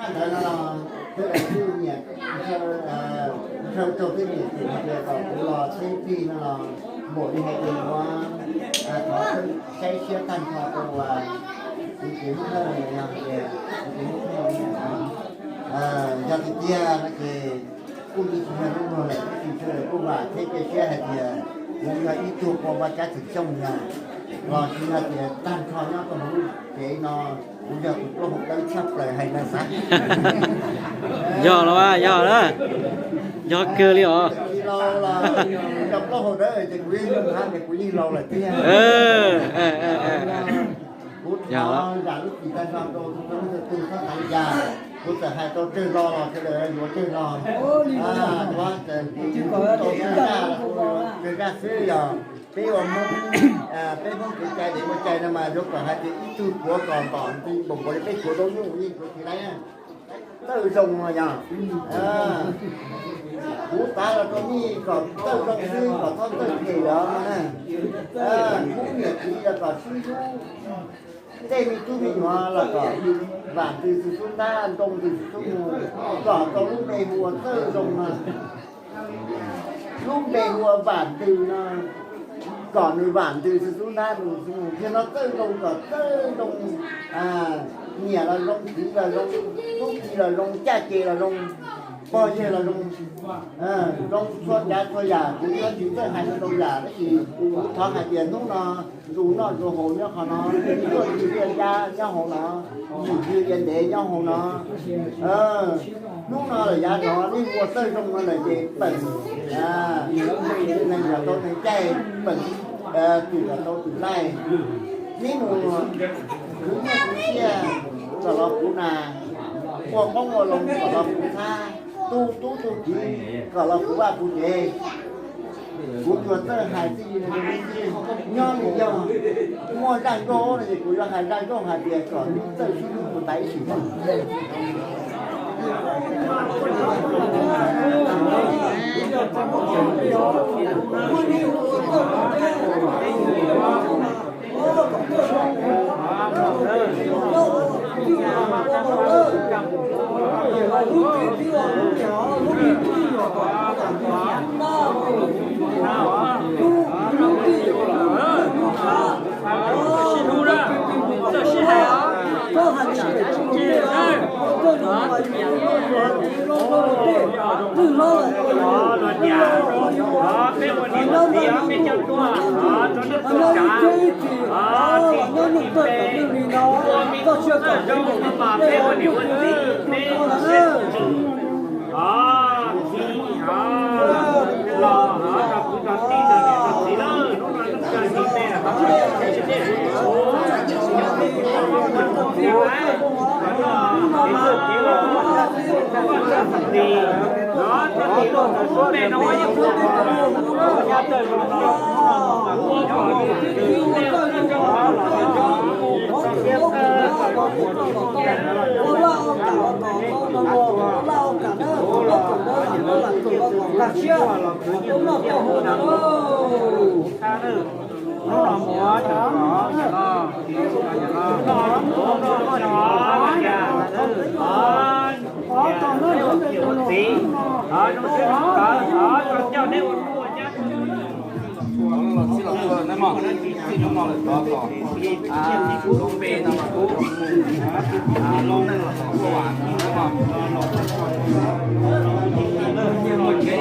Ntawd no los sawv daws kuj nyiam, ntshaw rau tej niam txiv hais tias kom kuv los tsheb plig no los npaum li hais tias yuav thov saib siab tag nrho rau kuv tsev Hmoob Thawj no, yog hais tias kuv tsev Hmoob Thawj no, yog tiag tiag no ces kuj yeej tsis yog lub luag lawm, tab sis sawv daws kuj vam thiab cia siab hais tias kuv yog ib tug ua vaj kab txwm xyooj yog, los sis yog tias tag nrho nyob rau hauv lub tsev no kuv yog tus plaub hau dawb tshaj plaws hais ntawd xav. Yog los, yog na, yog kawg li os. Yog plaub hau dawb ces kuv yeej yog hab ces kuv yeej laus lawm thiab. Kuv thov zam lub txim tag nrho rau tus tub txhob xav li cas, kuv txawm hais tau tsawg lo los sawv daws yuav tsawg lo. Kuv tau tsawg zaj los kuv yuav tsawg zaj xwb. Yog peb ua Hmoob, peb Hmoob kev cai dev ua cai no mas yuav kom hais tias ib tug tuav kom ntom nti npaum nkaus li peb tuav zaub nyuj yeej tuav tsis tau. Txawj zoo no yog, kuv xav los rau nej kom txawj zoo xwb, kom txhob txawj phem lawm. Kuv niam txiv los kom sib hlub, tej me tub me nyuam los kom vam ntws xwb xub ntab, nroo ntws xwb xub mus, kom tau lub npe hu ua Txawj Zoo no. Lub npe hu ua Vam Ntws no, kom nws vam ntws xwb xub ntab, nws xwb mus, yog no Txawj Zoo kom Txawj Zoo, niam los zoo, txiv los zoo, tub ki los zoo, caj ces los zoo, pog yawg los zoo, zoo txhua tsav txhua yam. Kuv twb tsis txawj hais tau yam, tab sis kuv thov hais tias hnub no ntxuav noj ntxuav haus nyob qhov no, tuaj ywg liaj liab nyob hauv no, ywg ywg liaj ntev nyob hauv no. Hnub no lawm yav no nej ua Txawj Zoo no lawm ces peem neeg kom tau neeg caij, peem twm kom tau twm laij. Neb mus khwv nyiaj khwv txiaj kom los puv nas, ua qoob ua loo kom los puv txhab, tu tub tu kiv kom los puv vaj puv tsev. Kuv yuav txawj hais txij li no rau nej, nyob li yog muaj zaj nkauj no ces kuv yuav hais zaj nkauj hais tias kom nej txawj sib hlub mus tas ib sim neej. Sib hlub na, txawj sib hais os. Ces, peb ua niam ua txiv, peb cov tuaj, rau nej tuaj kav, txij txij peb ua me tub me nyuam no mas peb ua niam ua txiv, peb siab, txiv,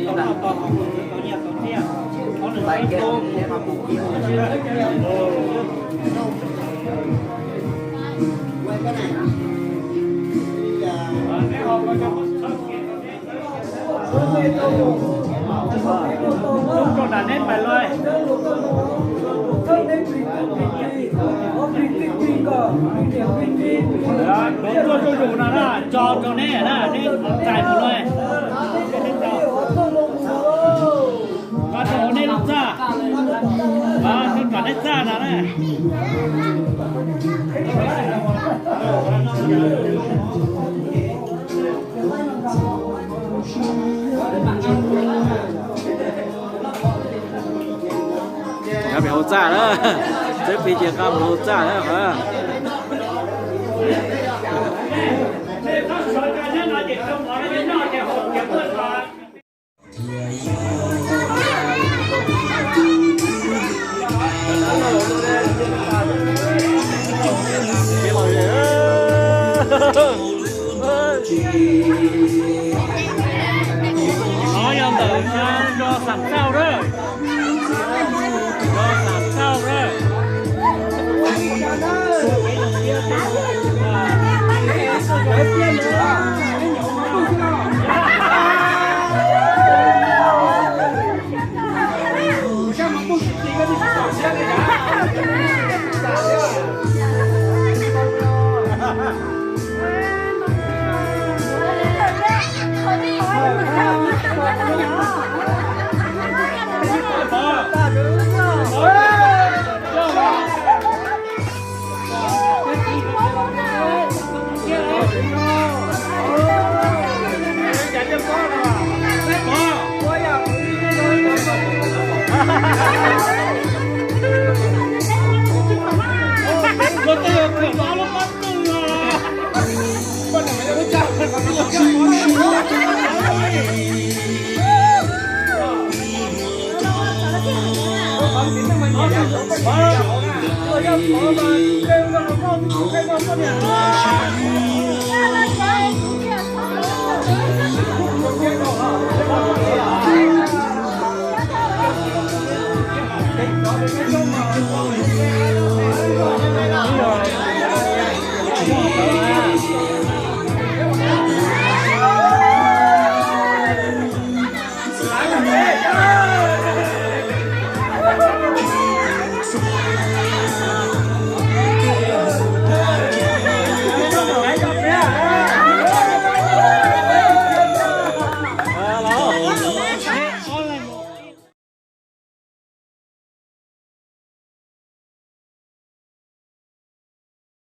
los rau kwv rau tij rau niam rau txiv lawm, hnub no lub caij txiv peb los Rau nram neb pais los. Tuav tuaj zuj zus no na, tso rau neb na, neb txais mus los. Nqa rau hauv neb lub txaj, nqa rau nram neb txaj no na. Nqa pem hauv txaj na, txawb plig ces nqa mus hauv txaj na. Qhov yog ntawm zos Xam Txauj na. Zos Xam Txauj na.